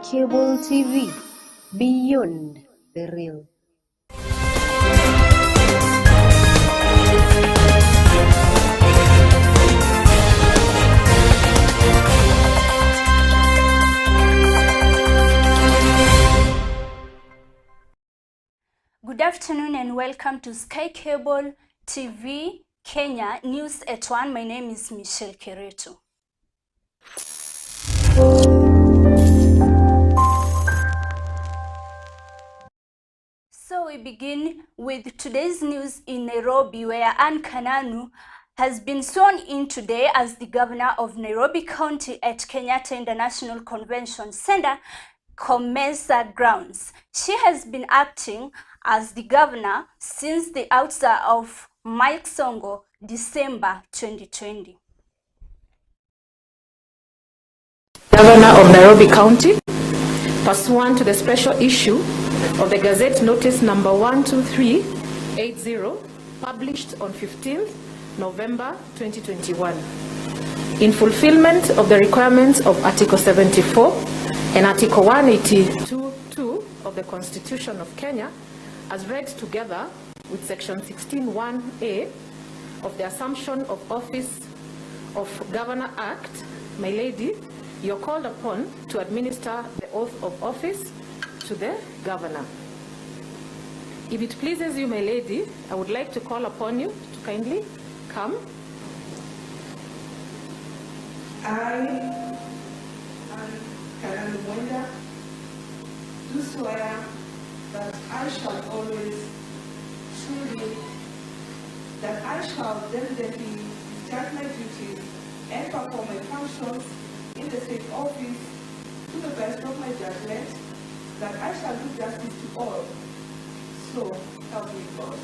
Cable TV, beyond the real. Good afternoon and welcome to Sky Cable TV Kenya News at 1. My name is Michelle Keretu. So we begin with today's news in Nairobi, where Anne Kananu has been sworn in today as the governor of Nairobi County at Kenyatta International Convention Center, Comesa grounds. She has been acting as the governor since the ouster of Mike Songo, December 2020. Governor of Nairobi County, pursuant to the special issue of the Gazette Notice number 12380, published on 15th November 2021. In fulfillment of the requirements of Article 74 and Article 182.2 of the Constitution of Kenya, as read together with Section 16.1A of the Assumption of Office of Governor Act, my lady, you're called upon to administer the oath of office to the governor. If it pleases you, my lady, I would like to call upon you to kindly come. I, Anne Mwenda, do swear that I shall always truly, that I shall diligently discharge my duties and perform my functions in the state office to the best of my judgment, that I shall do justice to all. So help me God.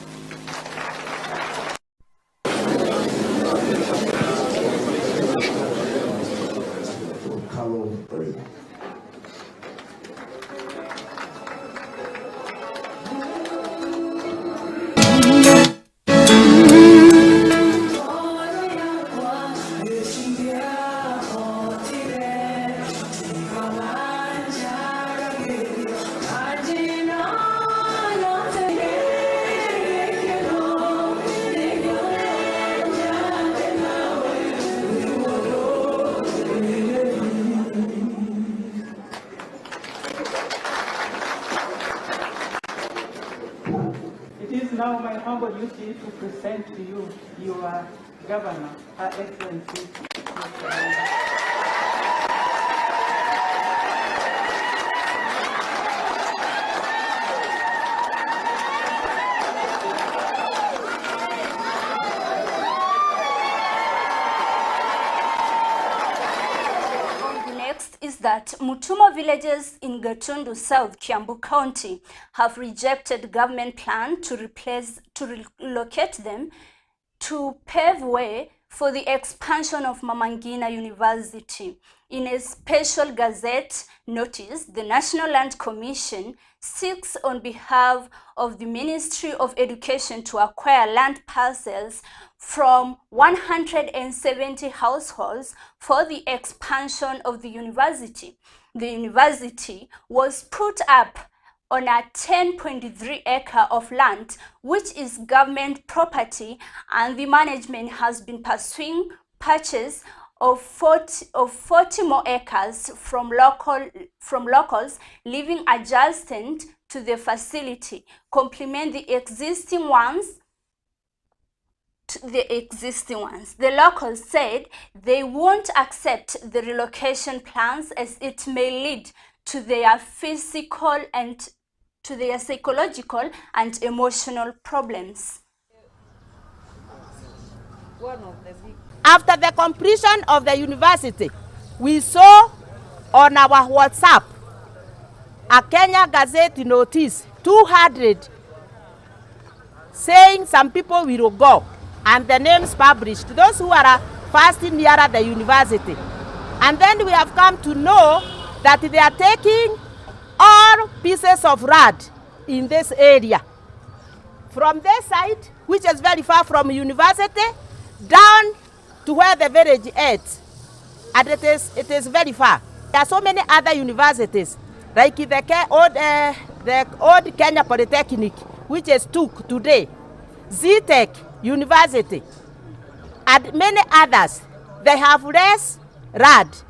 Carol Ray. It is now my humble duty to present to you your governor, Her Excellency, Mr. Mwenda. The next is that Mutumo villagers in Gatundu South, Kiambu County, have rejected government plan to relocate them to pave way for the expansion of Mama Ngina University. In a special Gazette notice, the National Land Commission seeks on behalf of the Ministry of Education to acquire land parcels from 170 households for the expansion of the university. The university was put up on a 10.3 acre of land, which is government property, and the management has been pursuing purchase of 40 more acres from locals living adjacent to the facility, complement the existing ones. The locals said they won't accept the relocation plans as it may lead to their physical and to their psychological and emotional problems. After the completion of the university, we saw on our WhatsApp a Kenya Gazette notice 200 saying some people will go, and the names published, those who are fasting nearer the university. And then we have come to know that they are taking all pieces of land in this area. From this side, which is very far from university, down to where the village is. And it is very far. There are so many other universities. like the old Kenya Polytechnic, which is TUK today, Zetech University, and many others, they have less land.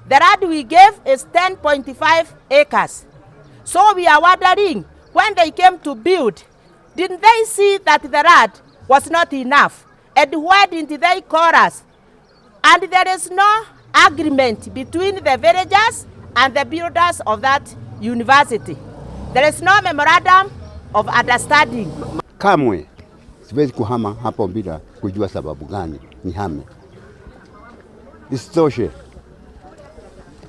The land we gave is 10.5 acres. So we are wondering, when they came to build, didn't they see that the land was not enough? And why didn't they call us? And there is no agreement between the villagers and the builders of that university. There is no memorandum of understanding. Kamwe siwezi kuhama hapo bila kujua sababu gani nihame. Isitoshe,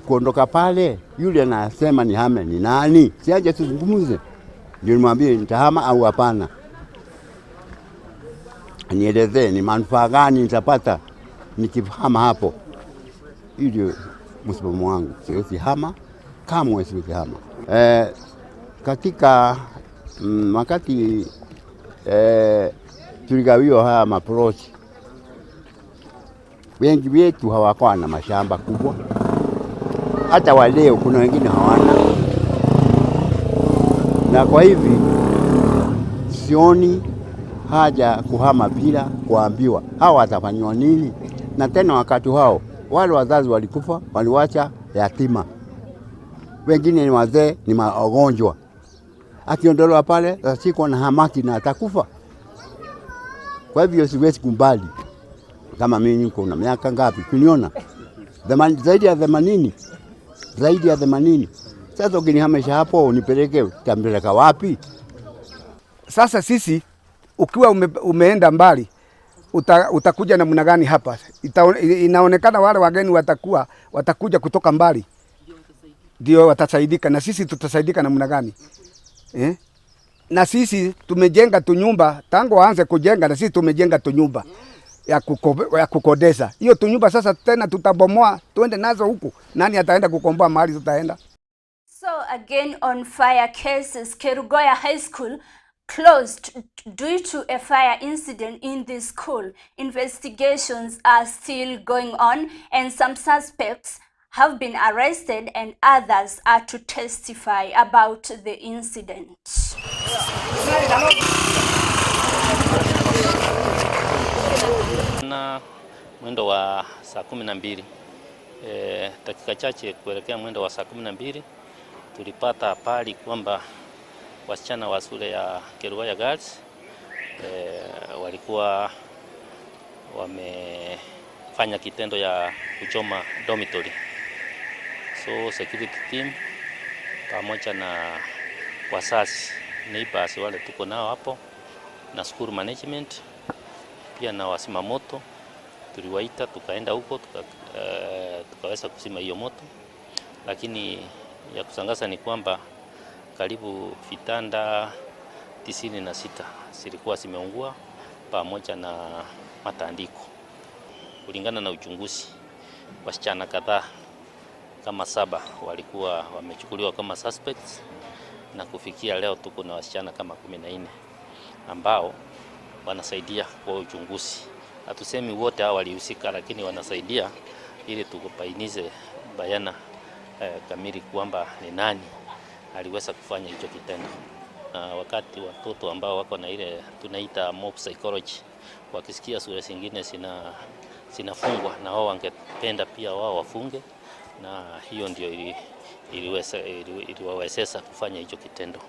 kuondoka pale, yule anasema nihame ni nani? Siaje tuzungumze, ndio nimwambie nitahama au hapana. Nielezee ni manufaa gani nitapata nikihama hapo. Ili msimamo wangu, siwezi hama, kamwe siwezi hama. Katika wakati tuligawiwa haya maploti, wengi wetu hawakuwa na mashamba kubwa. Hata wa leo kuna wengine hawana. Na kwa hivi sioni haja kuhama bila kuambiwa hawa watafanywa nini. Na tena wakati hao wale wazazi walikufa, waliwacha yatima, wengine ni wazee, ni wagonjwa. Akiondolewa pale atashikwa na hamaki na atakufa. Kwa hivyo siwezi kumbali. Kama mimi niko na miaka ngapi? Kuniona zaidi ya 80, zaidi ya 80. Sasa ukinihamisha hapo unipeleke, utampeleka wapi? Sasa sisi ukiwa umeenda mbali utakuja namna gani hapa? Inaonekana wale wageni watakuja kutoka mbali ndio watasaidika, na sisi tutasaidika namna gani? Na sisi tumejenga tunyumba tangu waanze kujenga, na sisi tumejenga tunyumba ya kukodesha. Hiyo tunyumba sasa tena tutabomoa tuende nazo huku. Nani ataenda kukomboa mahali tutaenda? So again on fire cases, Kerugoya High School closed due to a fire incident in the school. Investigations are still going on and some suspects have been arrested and others are to testify about the incident. Na mwendo wa saa 12, dakika chache kuelekea mwendo wa saa 12, tulipata habari kwamba wasichana wa shule ya Kerugoya Girls walikuwa wamefanya kitendo ya kuchoma dormitory. So security team pamoja na wazazi, neighbors wale tuko nao hapo, na school management pia na wasimamoto tuliwaita, tukaenda huko tukaweza kuzima hiyo moto. Lakini ya kusangaza ni kwamba karibu vitanda 96 zilikuwa zimeungua pamoja na matandiko. Kulingana na uchunguzi, wasichana kadhaa kama 7 walikuwa wamechukuliwa kama suspects, na kufikia leo tuko na wasichana kama 14 ambao wanasaidia kwa uchunguzi. Hatusemi wote hao walihusika, lakini wanasaidia ili tukubainize bayana kamili kwamba ni nani aliweza kufanya hicho kitendo. Na wakati watoto ambao wako na ile tunaita mob psychology, wakisikia shule zingine zinafungwa, na wao wangependa pia wao wafunge, na hiyo ndio iliwawezesha kufanya hicho kitendo.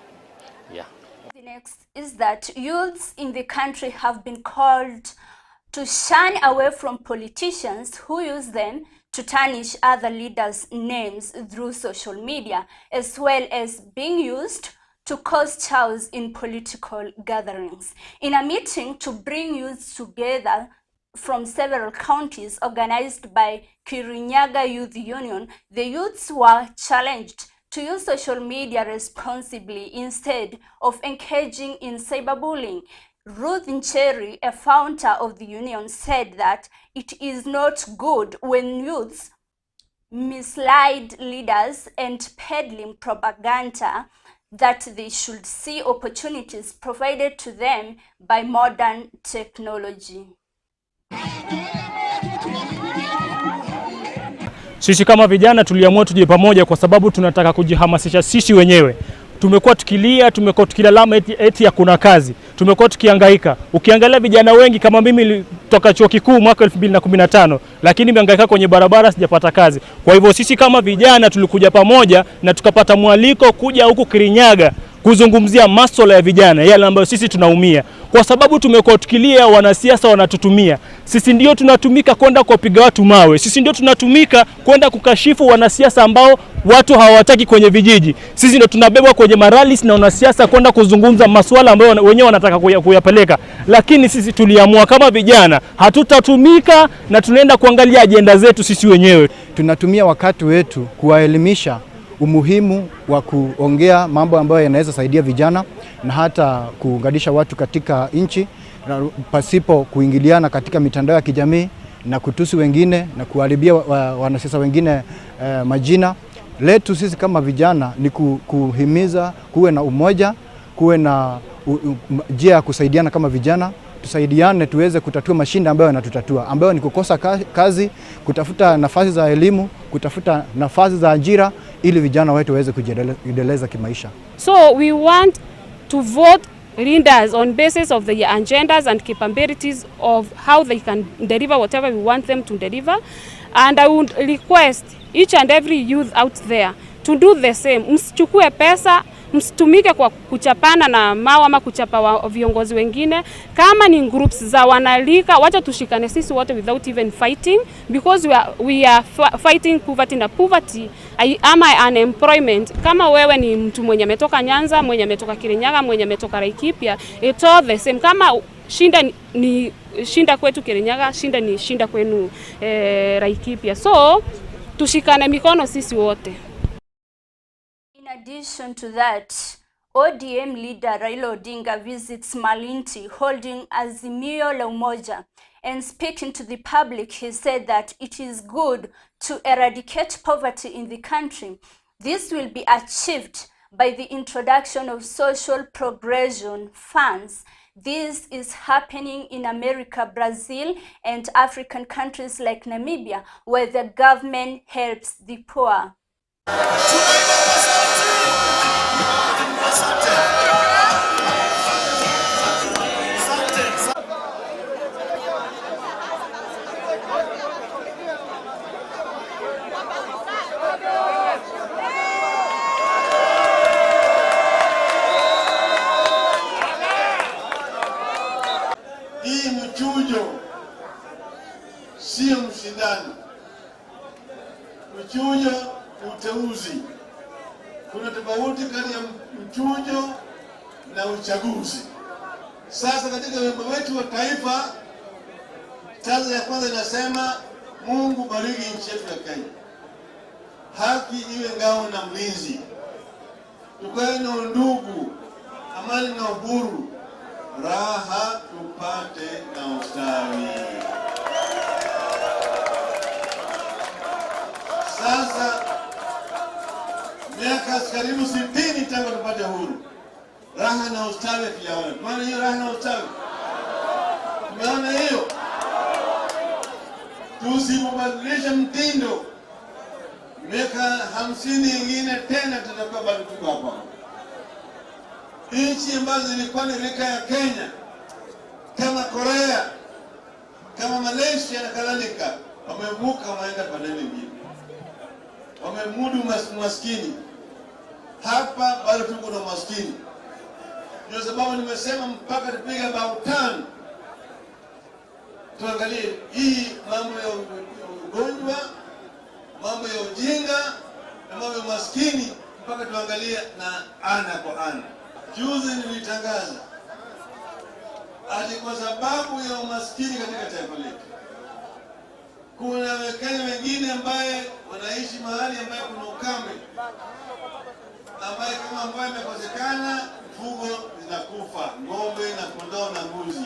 Yeah. The next is that youths in the country have been called to shun away from politicians who use them to tarnish other leaders' names through social media, as well as being used to cause chaos in political gatherings. In a meeting to bring youths together from several counties organized by Kirinyaga Youth Union, the youths were challenged to use social media responsibly instead of engaging in cyberbullying. Ruth Ncheri, a founder of the union, said that it is not good when youths mislead leaders and peddling propaganda that they should see opportunities provided to them by modern technology. Sisi kama vijana tuliamua tuje pamoja kwa sababu tunataka kujihamasisha sisi wenyewe. Tumekuwa tukilia, tumekuwa tukilalama eti hakuna kazi. Tumekuwa tukihangaika. Ukiangalia vijana wengi kama mimi toka chuo kikuu mwaka 2015, lakini nimehangaika kwenye barabara sijapata kazi. Kwa hivyo sisi kama vijana tulikuja pamoja na tukapata mwaliko kuja huku Kirinyaga kuzungumzia masuala ya vijana, yale ambayo sisi tunaumia. Kwa sababu tumekuwa tukilia, wanasiasa wanatutumia. Sisi ndio tunatumika kwenda kuwapiga watu mawe. Sisi ndio tunatumika kwenda kukashifu wanasiasa ambao watu hawataki kwenye vijiji. Sisi ndio tunabebwa kwenye maralis na wanasiasa kwenda kuzungumza masuala ambayo wenyewe wanataka kuyapeleka. Lakini sisi tuliamua kama vijana hatutatumika na tunaenda kuangalia ajenda zetu sisi wenyewe. Tunatumia wakati wetu kuwaelimisha umuhimu wa kuongea mambo ambayo yanaweza saidia vijana na hata kuunganisha watu katika nchi pasipo kuingiliana katika mitandao ya kijamii na kutusi wengine na kuharibia wanasiasa wengine majina. Letu sisi kama vijana ni kuhimiza kuwe na umoja, kuwe na njia ya kusaidiana kama vijana, tusaidiane tuweze kutatua mashinda ambayo yanatutatua, ambayo ni kukosa kazi, kutafuta nafasi za elimu, kutafuta nafasi za ajira ili vijana wetu waweze kujiendeleza kimaisha. So we want to vote leaders on basis of the agendas and capabilities of how they can deliver whatever we want them to deliver. And I would request each and every youth out there to do the same. Msichukue pesa, msitumike kwa kuchapana na mawe ama kuchapa viongozi wengine. Kama ni groups za wanalika, wacha tushikane sisi wote without even fighting, because we are fighting poverty na poverty ama unemployment. Kama wewe ni mtu mwenye ametoka Nyanza, mwenye ametoka Kirinyaga, mwenye ametoka Laikipia, it's all the same. Kama shinda ni shinda kwetu Kirinyaga, shinda ni shinda kwenu Laikipia. So tushikane mikono sisi wote. In addition to that, ODM leader Raila Odinga visits Malindi holding Azimio la Umoja, and speaking to the public, he said that it is good to eradicate poverty in the country. This will be achieved by the introduction of social progression funds. This is happening in America, Brazil, and African countries like Namibia, where the government helps the poor. Hii mchujo sio mshindano. Mchujo ni uteuzi. Kuna tofauti kati ya mchujo na uchaguzi. Sasa katika wimbo wetu wa taifa, stanza ya kwanza inasema Mungu bariki nchi yetu ya Kenya, haki iwe ngao na mlinzi, tukae na undugu, amani na uhuru, raha tupate na ustawi. Sasa miaka karibu 60 tangu tupate uhuru, raha na ustawi tujaona. Maana hiyo raha na ustawi tumeona hiyo. Tusibadilishe mtindo, miaka 50 ingine tena tutakuwa bado tuko hapa. Nchi ambazo zilikuwa ni rika ya Kenya kama Korea, kama Malaysia na kadhalika, wamevuka wameenda pande nyingine, wamemudu maskini. Hapa bado tuko na maskini. Ndio sababu nimesema mpaka tupige bao 5 tuangalie hii mambo ya ugonjwa, mambo ya ujinga na mambo ya maskini, mpaka tuangalie na ana kwa ana. Juzi nilitangaza ati kwa sababu ya umaskini katika taifa letu, kuna Wakenya wengine ambaye wanaishi mahali ambaye kuna ukame, ambaye kama mvua imekosekana mfugo zinakufa, ng'ombe na kondoo na mbuzi,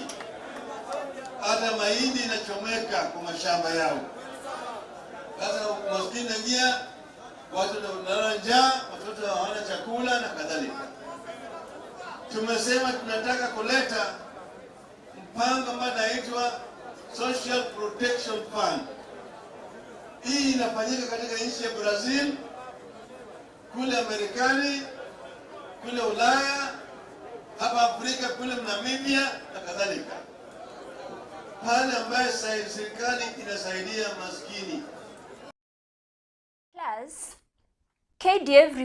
hata mahindi inachomeka kwa mashamba yao. Sasa umaskini unaingia, watu wanalala njaa, watoto hawana chakula na kadhalika. Tumesema tunataka kuleta mpango ambao unaitwa Social Protection Fund, Hii inafanyika katika nchi ya Brazil, kule Marekani, kule Ulaya, hapa Afrika, kule Namibia na kadhalika. Pale ambaye serikali inasaidia maskini. Plus, KDF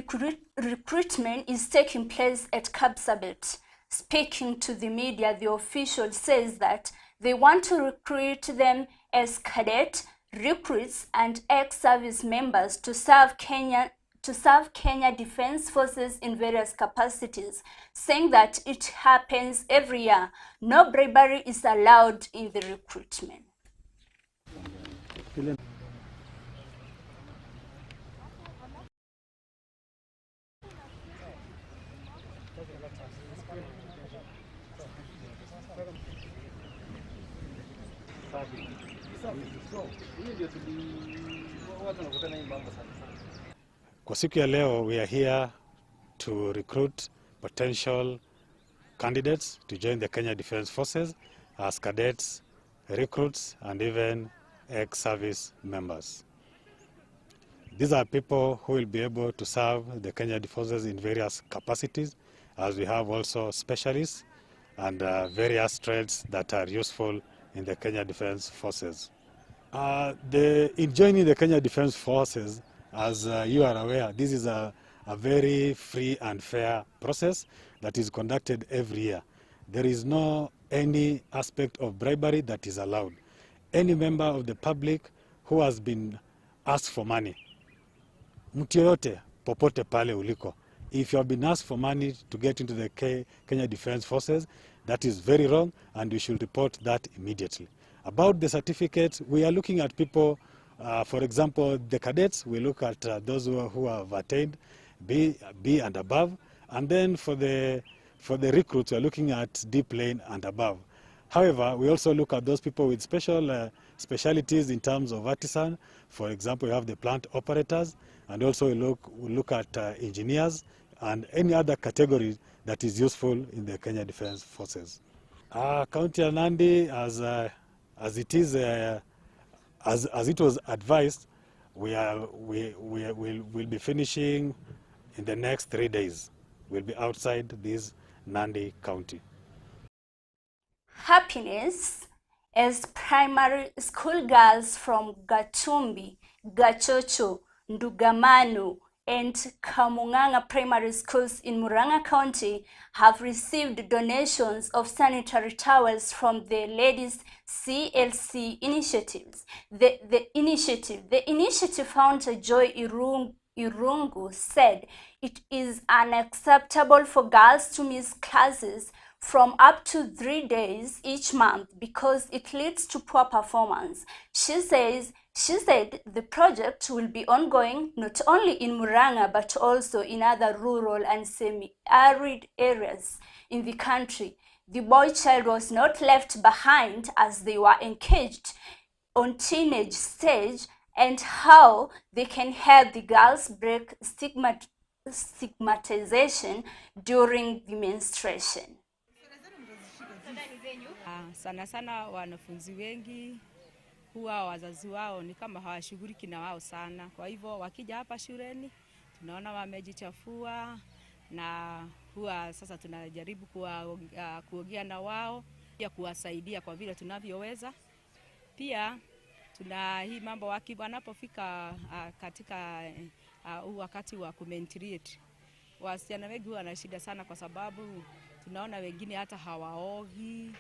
recruitment is taking place at Kapsabet. Speaking to the media, the official says that they want to recruit them as cadet, recruits and ex-service members to serve Kenya Defence Forces in various capacities, saying that it happens every year. No bribery is allowed in the recruitment. Kwa siku ya leo, we are here to recruit potential candidates to join the Kenya Defence Forces as cadets, recruits, and even ex-service members. These are people who will be able to serve the Kenya Defence Forces in various capacities, as we have also specialists and various trades that are useful in the Kenya Defence Forces. In joining the Kenya Defence Forces, as you are aware, this is a very free and fair process that is conducted every year. There is no any aspect of bribery that is allowed. Any member of the public who has been asked for money, mtu yoyote popote pale uliko, if you have been asked for money to get into the Kenya Defence Forces, that is very wrong and you should report that immediately. About the certificates, we are looking at people, for example, the cadets, we look at those who have attained B and above, and then for the recruits, we are looking at D plane and above. However, we also look at those people with special specialities in terms of artisan. For example, we have the plant operators, and also we look at engineers and any other category that is useful in the Kenya Defence Forces. County of Nandi, as it was advised, we'll be finishing in the next 3 days. We'll be outside this Nandi County. Happiness as primary school girls from Gatumbi, Gachocho, Ndugamanu, and Kamunganga primary schools in Murang'a County have received donations of sanitary towels from the Ladies CLC initiatives. The initiative founder Joy Irungu said it is unacceptable for girls to miss classes from up to 3 days each month because it leads to poor performance. She said the project will be ongoing not only in Murang'a but also in other rural and semi-arid areas in the country. The boy child was not left behind as they were engaged on teenage stage and how they can help the girls break stigmatization during the menstruation. Sana sana wanafunzi wengi huwa wazazi wao ni kama hawashughuliki na wao sana. Kwa hivyo wakija hapa shuleni tunaona wamejichafua, na huwa sasa tunajaribu kuongea na wao, pia kuwasaidia kwa vile tunavyoweza. Pia tuna hii mambo wanapofika katika wakati wa kumenstruate, wasichana wengi wana shida sana kwa sababu tunaona wengine hata hawaogi.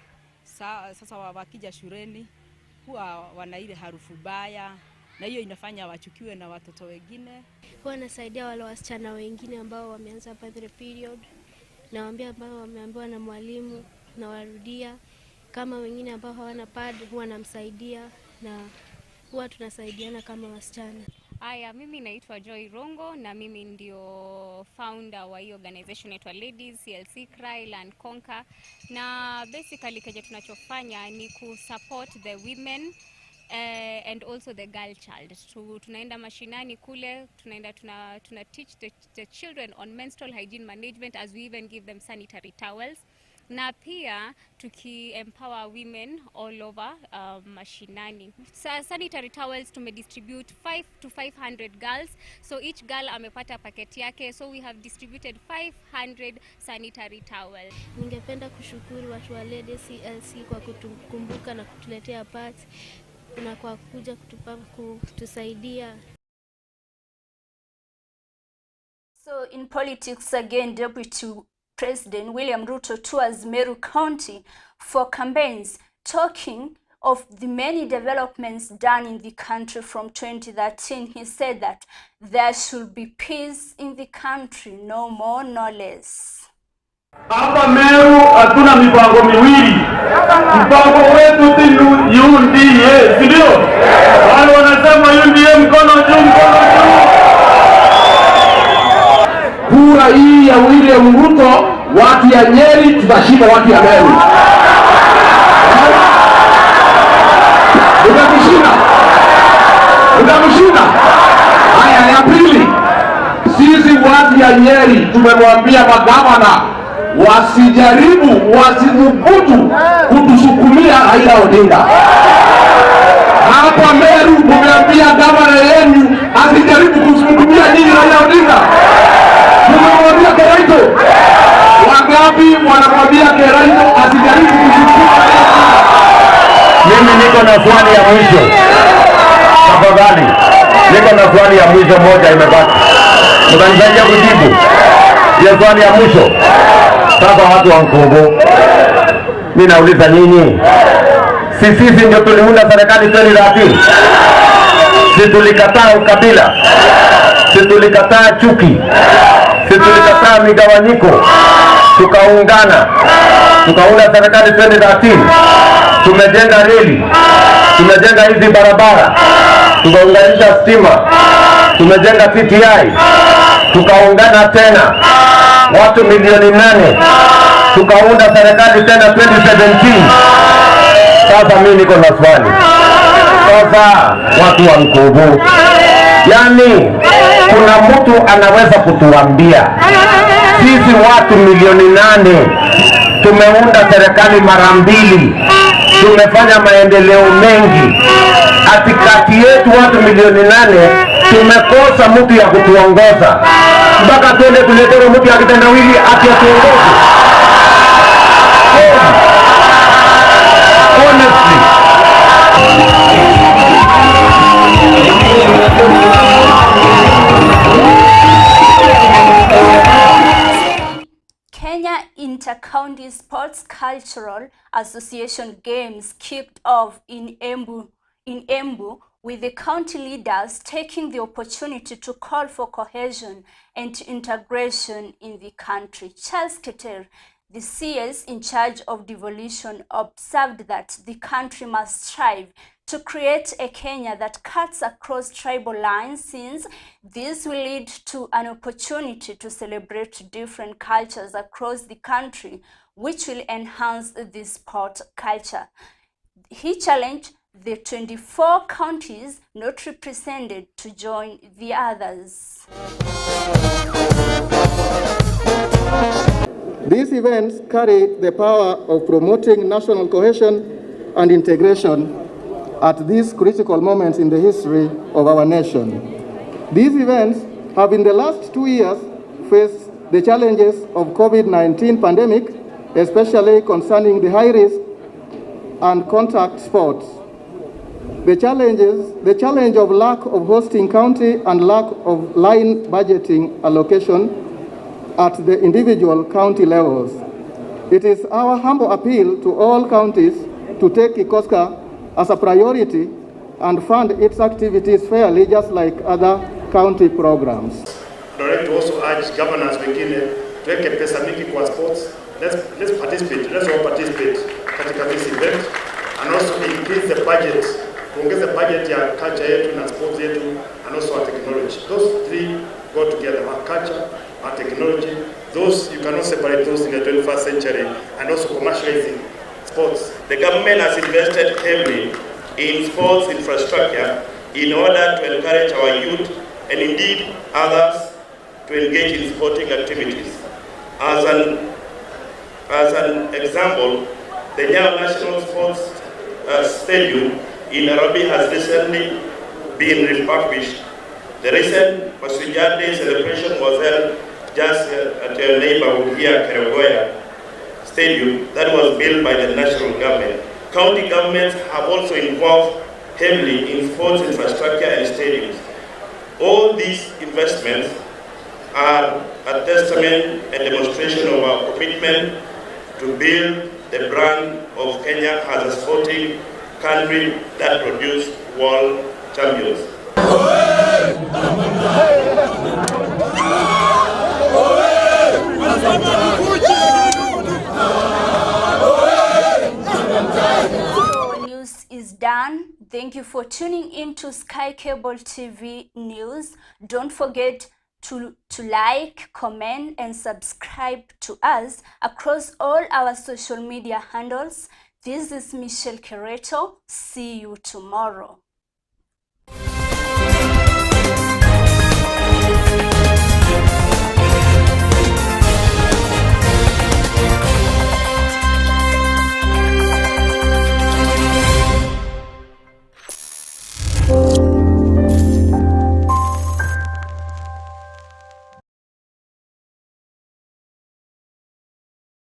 Sasa wakija shuleni huwa wana ile harufu baya, na hiyo inafanya wachukiwe na watoto wengine. Huwa nasaidia wale wasichana wengine ambao wameanza birthday period, nawaambia ambao wameambiwa na mwalimu na warudia. Kama wengine ambao hawana pad huwa namsaidia, na huwa tunasaidiana kama wasichana. Aya, mimi naitwa Joy Rongo na mimi ndio founder wa hii organization inaitwa Ladies CLC Cry Learn Conquer. Na basically kenye tunachofanya ni ku support the women and also the girl child. Tunaenda mashinani kule, tunaenda tuna teach the children on menstrual hygiene management, as we even give them sanitary towels. na pia tuki empower women all over mashinani. Sanitary towels tumedistribute 5 to 500 girls, so each girl amepata paketi yake, so we have distributed 500 sanitary towels. Ningependa kushukuru watu wa Ladies CLC kwa kutukumbuka na kutuletea pads na kwa kuja kutusaidia. So in politics again, Deputy President William Ruto tours Meru County for campaigns, talking of the many developments done in the country from 2013. He said that there should be peace in the country, no more, no less. Hapa Meru hatuna mipango miwili. Mpango wetu ni UDA, si ndio? Wale wanasema UDA mkono juu, mkono juu. Kura hii ya William Ruto, watu ya Nyeri tutashinda watu ya Meru. Tutamshinda. Tutamshinda. Haya, ya pili, sisi watu ya Nyeri tumemwambia magavana wasijaribu, wasithubutu kutusukumia Raila Odinga. Hapa Meru tumeambia gavana yenu asijaribu kusukumia nyinyi Raila Odinga. Tumemwambia Keraito. Wangapi wanamwambia Keraito asijaribu kusukuma Raila Odinga? Mimi niko na swali ya mwisho. Tafadhali. Niko na swali ya mwisho moja imebaki. Mtanisaidia kujibu? Ya swali ya mwisho. Sasa watu wa Nkubu, mimi nauliza nyinyi, sisi ndio tuliunda serikali 2013? Si tulikataa ukabila? Si tulikataa chuki? Si tulikataa migawanyiko? Tukaungana, tukaunda serikali 2013. Tumejenga reli, tumejenga hizi barabara, tukaunganisha stima, tumejenga TTI, tukaungana tena watu milioni 8, tukaunda serikali tena 2017. Sasa mimi niko na swali. Sasa watu wa Nkubu, yani kuna mtu anaweza kutuambia sisi watu milioni 8 tumeunda serikali mara 2, tumefanya maendeleo mengi, katikati yetu watu milioni 8 tumekosa mtu ya kutuongoza, mpaka tuende tuletewe mtu ya kitendawili ati atuongoze? Honestly. Kenya Inter-County Sports Cultural Association Games kicked off in Embu, with the county leaders taking the opportunity to call for cohesion and integration in the country. Charles Keter, the CS in charge of devolution, observed that the country must strive to create a Kenya that cuts across tribal lines, since this will lead to an opportunity to celebrate different cultures across the country, which will enhance the sport culture. He challenged the 24 counties not represented to join the others. These events carry the power of promoting national cohesion and integration at these critical moments in the history of our nation. These events have in the last 2 years faced the challenges of COVID-19 pandemic, especially concerning the high risk and contact sports. The challenge of lack of hosting county and lack of line budgeting allocation at the individual county levels. It is our humble appeal to all counties to take ICOSCA as a priority and fund its activities fairly, just like other county programs. I'd like to also urge governors wengine tuweke pesa mingi kwa sports. Let's participate. Let's all participate katika this event and also increase the budget. Kuongeza budget ya culture yetu na sports yetu and also our technology. Those three go together, our culture, our technology. Those, you cannot separate those in the 21st century, and also commercializing sports. The government has invested heavily in sports infrastructure in order to encourage our youth and indeed others to engage in sporting activities. As an As an example, the Nyayo National Sports Stadium in Nairobi has recently been refurbished. The recent Mashujaa Day celebration was held just at your neighborhood here, Kerugoya Stadium, that was built by the national government. County governments have also involved heavily in sports infrastructure and stadiums. All these investments are a testament and demonstration of our commitment to build the brand of Kenya as a sporting country that produces world champions. Our news is done. Thank you for tuning in to SkyCable TV News. Don't forget to like, comment, and subscribe to us across all our social media handles. This is Michelle Kereto. See you tomorrow.